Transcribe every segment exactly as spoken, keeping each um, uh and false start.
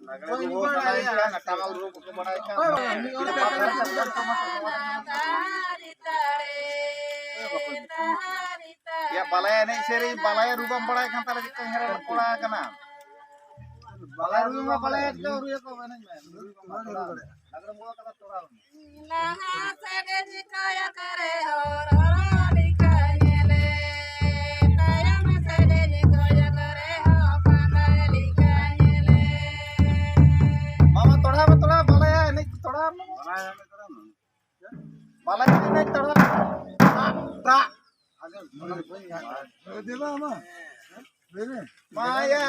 ᱞᱟᱜᱽᱲᱮ ᱨᱩ ᱦᱚᱸ ᱥᱟᱱᱟᱭᱮ ᱠᱟᱱ, ᱴᱟᱢᱟᱠ ᱨᱩ ᱠᱚᱠᱚ ᱵᱟᱲᱟᱭ ᱠᱟᱱ᱾ ᱭᱟ, ᱵᱟᱞᱟᱭᱟ ᱮᱱᱮᱡ ᱥᱮᱨᱮᱧ, ᱵᱟᱞᱟᱭᱟ ᱨᱩ ᱵᱟᱢ ᱵᱟᱲᱟᱭ ᱠᱷᱟᱱ ᱛᱟᱦᱞᱮ ᱪᱮᱫ ᱠᱟᱧ ᱦᱮᱨᱮᱞ ᱠᱚᱲᱟ ᱠᱟᱱᱟ? ᱵᱟᱞᱟᱭᱟ ᱨᱩ ᱢᱟ ᱵᱟᱞᱟᱭᱟ, ᱪᱮᱫ ᱨᱩᱭᱟᱠᱚ ᱮᱱᱮᱡ ᱢᱮ, ᱨᱩ ᱵᱟᱢ ᱵᱟᱲᱟᱭᱟ᱾ ᱞᱟᱜᱽᱲᱮ ᱵᱚᱞᱚ ᱠᱟᱱᱟ ᱛᱚᱲᱟ᱾ ᱞᱟᱦᱟ ᱥᱮᱫ ᱤᱧ ᱠᱚᱭᱚᱜ ᱨᱮᱦᱚᱸ ᱨᱚᱨᱚᱲᱤ ᱠᱟᱹᱧᱮᱞᱮ, ᱛᱟᱭᱚᱢ ᱥᱮᱫ ᱤᱧ ᱠᱚᱭᱚᱜ ᱨᱮᱦᱚᱸ ᱯᱷᱟᱸᱫᱟᱭ ᱞᱤᱠᱟᱹᱧᱮᱞᱮ᱾ ᱢᱟᱢᱟ ᱛᱚᱲᱟ ᱢᱮ, ᱛᱚᱲᱟ, ᱵᱟᱞᱟᱭᱟ ᱮᱱᱮᱡ ᱛᱚᱲᱟ ᱢᱮ᱾ ᱵᱟᱞᱟᱭᱟ ᱮᱱᱮᱡ ᱛᱚᱲᱟ᱾ ᱫᱟᱜ, ᱫᱟᱜ᱾ ᱫᱮᱵᱟ ᱢᱟ᱾ ᱢᱟᱭᱟ᱾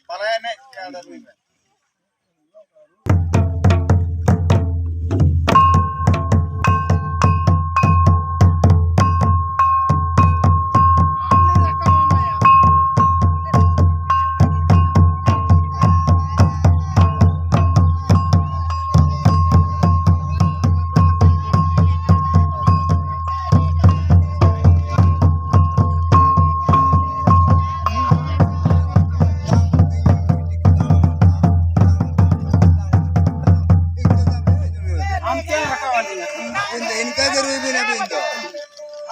ᱵᱟᱞᱟᱭᱟ ᱮᱱᱮᱡ ᱟᱫᱚ ᱨᱩᱭ ᱢᱮ᱾ ᱟᱢ ᱪᱮᱫ ᱮᱢ ᱨᱟᱠᱟᱵ ᱟᱹᱞᱤᱧᱟ? ᱟᱹᱵᱤᱱ ᱫᱚ ᱤᱱᱠᱟᱹ ᱜᱮ ᱨᱩᱭ ᱵᱤᱱ ᱟᱹᱵᱤᱱ ᱫᱚ᱾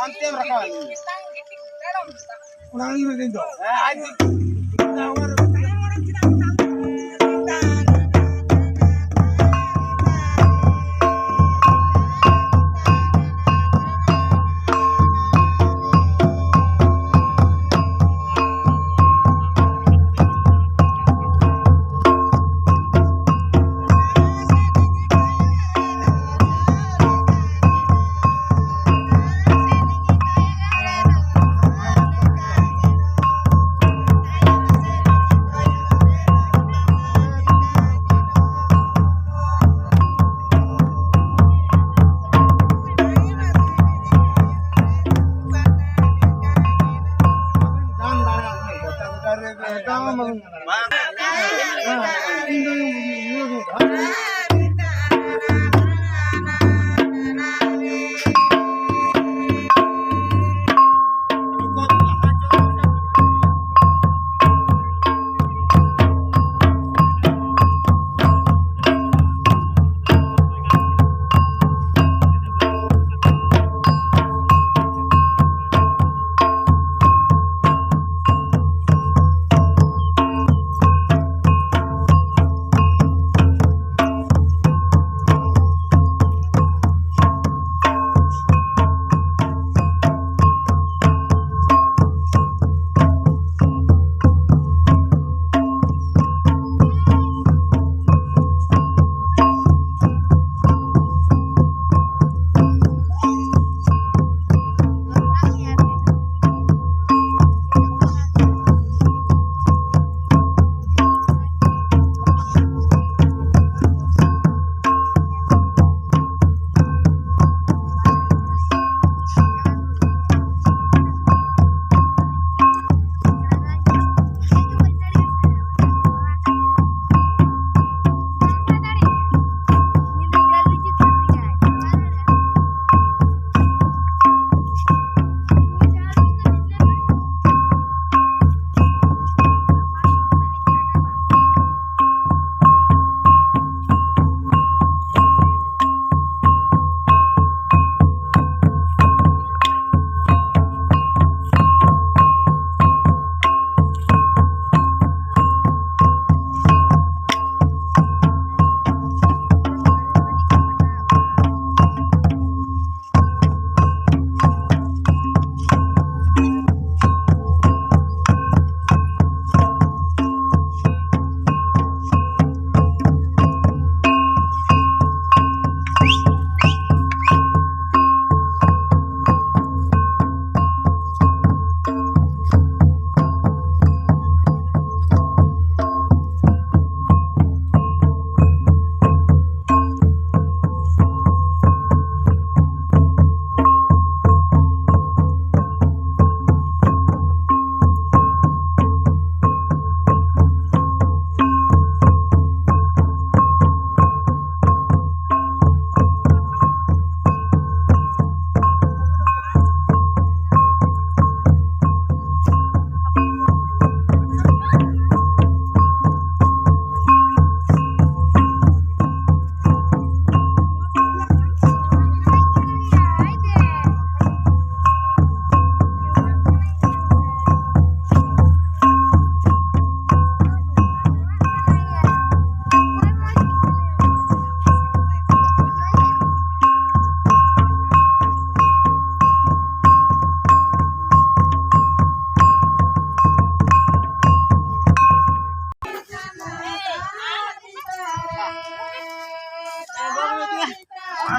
ᱟᱢ ᱪᱮᱫ ᱮᱢ ᱨᱟᱠᱟᱵ ᱟᱹᱞᱤᱧᱟ? ᱚᱱᱟ ᱜᱮ ᱢᱮᱱᱫᱟᱹᱧ ᱫᱚ᱾ ᱦᱮᱸ, ᱟᱡ ᱫᱚ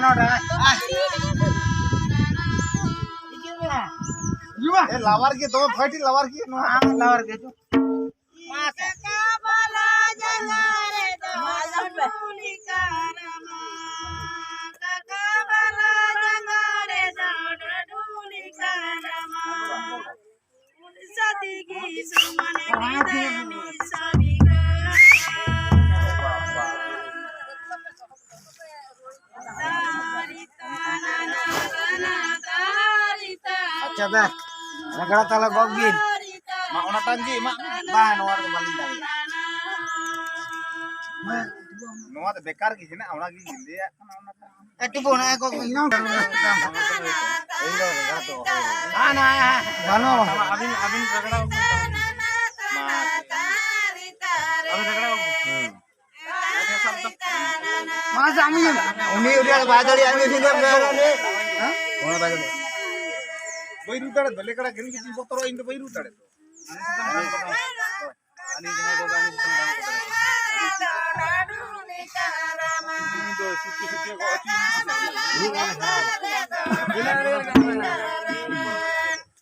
ᱱᱚᱰᱮ᱾ ᱦᱤᱡᱩᱜ ᱢᱮ᱾ ᱦᱤᱡᱩᱜ ᱢᱮ᱾ ᱮ, ᱞᱟᱣᱟᱨ ᱜᱮ ᱫᱚᱢᱮ ᱵᱷᱟᱹᱜᱤ ᱞᱟᱣᱟᱨ ᱜᱮ ᱱᱚᱣᱟ᱾ ᱟᱢ ᱞᱟᱣᱟᱨ ᱜᱮ ᱦᱤᱡᱩᱜ᱾ ᱢᱟ ᱥᱮ᱾ ᱟᱪᱪᱷᱟ, ᱵᱮᱥ᱾ ᱨᱮᱜᱽᱲᱟ ᱛᱟᱦᱞᱮ ᱜᱚᱜ ᱵᱤᱱ᱾ ᱢᱟ, ᱚᱱᱟ ᱴᱟᱝ ᱜᱮ ᱮᱢᱟᱜ ᱢᱮ᱾ ᱵᱟᱝ, ᱱᱚᱣᱟ ᱨᱮᱫᱚ ᱵᱟᱹᱞᱤᱧ ᱫᱟᱲᱮᱭᱟᱜᱼᱟ᱾ ᱱᱚᱣᱟ ᱫᱚ ᱵᱮᱠᱟᱨ ᱜᱮ ᱦᱮᱱᱟᱜᱼᱟ, ᱚᱱᱟ ᱜᱮ ᱞᱟᱹᱭᱟᱜ ᱠᱟᱱᱟ, ᱚᱱᱟ ᱴᱟᱝ᱾ ᱮ, ᱴᱤᱯᱩ, ᱚᱱᱟ ᱠᱚ ᱤᱧ ᱦᱚᱸ ᱤᱧ ᱫᱚ ᱨᱮᱜᱽᱲᱟ ᱫᱚ ᱚᱦᱚ᱾ ᱦᱟᱱᱟ, ᱜᱟᱱᱚᱜᱼᱟ᱾ ᱟᱹᱵᱤᱱ, ᱟᱹᱵᱤᱱ ᱨᱮᱜᱽᱲᱟ ᱵᱟᱹᱵᱤᱱ᱾ ᱢᱟ᱾ ᱟᱹᱵᱤᱱ ᱨᱮᱜᱽᱲᱟ ᱵᱟᱹᱵᱤᱱ᱾ ᱦᱩᱸ᱾ ᱢᱟ ᱥᱮ ᱟᱢ ᱜᱮ᱾ ᱩᱱᱤ, ᱩᱱᱤ ᱟᱨ ᱵᱟᱭ ᱫᱟᱲᱮᱭᱟᱜᱼᱟ, ᱩᱱᱤ ᱥᱤᱫᱷᱟᱹ ᱦᱮᱸ? ᱚᱱᱟ ᱵᱟᱭ ᱫᱟᱲᱮᱭᱟᱜᱼᱟ᱾ ᱵᱟᱹᱧ ᱨᱩ ᱫᱟᱲᱮ ᱫᱚ, ᱞᱮᱠᱲᱟ ᱜᱷᱮᱨ ᱜᱮ ᱵᱚᱛᱚᱨᱚᱜᱼᱟ, ᱤᱧ ᱫᱚ ᱵᱟᱹᱧ ᱨᱩ ᱫᱟᱲᱮ ᱫᱚ᱾ ᱟᱹᱞᱤᱧ ᱡᱟᱦᱟᱸᱭ ᱵᱟᱵᱟ ᱩᱱᱤ ᱫᱚ ᱵᱟᱝ ᱠᱚ ᱫᱟᱲᱮᱭᱟᱜᱼᱟ᱾ ᱩᱱᱤ ᱫᱚ ᱥᱩᱛᱤ ᱥᱩᱛᱤ ᱠᱚ ᱟᱹᱪᱩᱨ᱾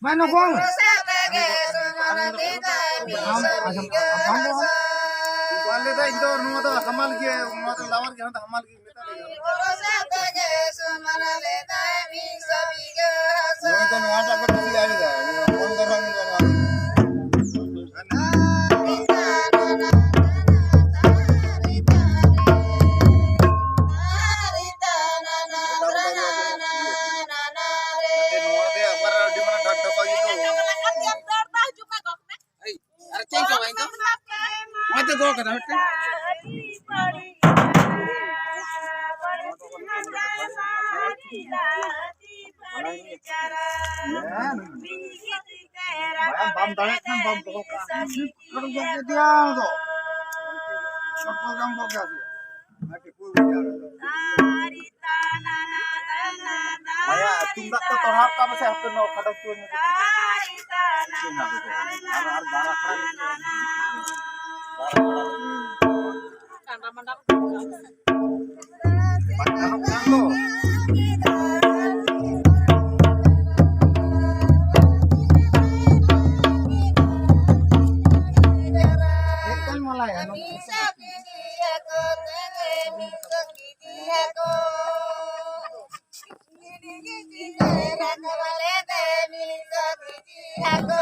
ᱢᱟ ᱱᱚᱠᱚᱝ᱾ ᱵᱟᱝ ᱞᱟᱹᱭ ᱫᱟ, ᱤᱧ ᱫᱚ ᱱᱚᱣᱟ ᱫᱚ ᱦᱟᱢᱟᱞ ᱜᱮ, ᱱᱚᱣᱟ ᱫᱚ ᱞᱟᱣᱟᱨ ᱜᱮ, ᱦᱟᱱᱟ ᱫᱚ ᱦᱟᱢᱟᱞ ᱜᱮ ᱢᱮᱛᱟ ᱫᱮ᱾ ᱱᱚᱜᱼᱚᱭ ᱛᱚ ᱱᱚᱣᱟᱴᱟᱜ ᱠᱚ ᱠᱩᱥᱤᱭᱟᱜᱼᱟ, ᱞᱟᱹᱭ ᱫᱟ, ᱱᱚᱣᱟ ᱯᱷᱳᱱ ᱠᱚᱨᱮ ᱦᱚᱸ ᱧᱮᱞᱚᱜᱼᱟ᱾ ᱱᱚᱣᱟ ᱨᱮ ᱟᱵᱟᱨ ᱟᱹᱰᱤ ᱢᱟᱨᱟᱝ ᱰᱷᱟᱠ ᱰᱷᱟᱯᱟ ᱜᱮ ᱛᱚ᱾ ᱮᱭ, ᱟᱨ ᱪᱮᱫ ᱪᱚ ᱵᱟᱝ ᱫᱚ? ᱱᱚᱜᱼᱚᱭ ᱛᱚ ᱜᱚᱜ ᱠᱟᱫᱟ ᱢᱤᱫᱴᱮᱱ᱾ ᱵᱟᱢ ᱫᱟᱲᱮᱭᱟᱜ ᱠᱷᱟᱱ ᱵᱟᱢ ᱫᱚᱦᱚ ᱠᱟᱜᱼᱟ᱾ ᱜᱚᱜ ᱠᱮᱫᱮᱭᱟ ᱟᱢ ᱫᱚ᱾ ᱜᱚᱜ ᱠᱮᱫᱮᱭᱟᱢ ᱫᱚ᱾ ᱟᱭᱟ, ᱛᱩᱢᱫᱟᱜ ᱠᱚ ᱛᱚᱲᱦᱟᱣ ᱠᱟᱜ ᱢᱮᱥᱮ, ᱦᱟᱯᱮ ᱱᱚᱣᱟ ᱠᱷᱟᱰᱟ ᱪᱩᱣᱟᱹ ᱧᱚᱜ ᱠᱟᱛᱮ᱾ ᱟᱨ, ᱟᱨ ᱵᱟᱨ ᱟᱠᱷᱲᱟ ᱧᱚᱜ᱾ ᱵᱟᱨ ᱟᱠᱷᱲᱟ᱾ ᱵᱟᱝ ᱜᱟᱱᱚᱜ ᱠᱟᱱ ᱫᱚ᱾ ᱢᱟᱞᱟᱭᱟ᱾ ᱢᱤᱥᱚ ᱠᱤᱫᱤᱭᱟᱠᱚ ᱛᱮᱨᱮ ᱢᱤᱥᱚ ᱠᱤᱫᱤᱭᱟᱠᱚ᱾ ᱜᱤᱰᱤ ᱜᱤᱰᱤ ᱨᱟᱠᱟᱵᱟᱞᱮ ᱛᱮ ᱢᱤᱥᱚ ᱠᱤᱫᱤᱭᱟᱠᱚ᱾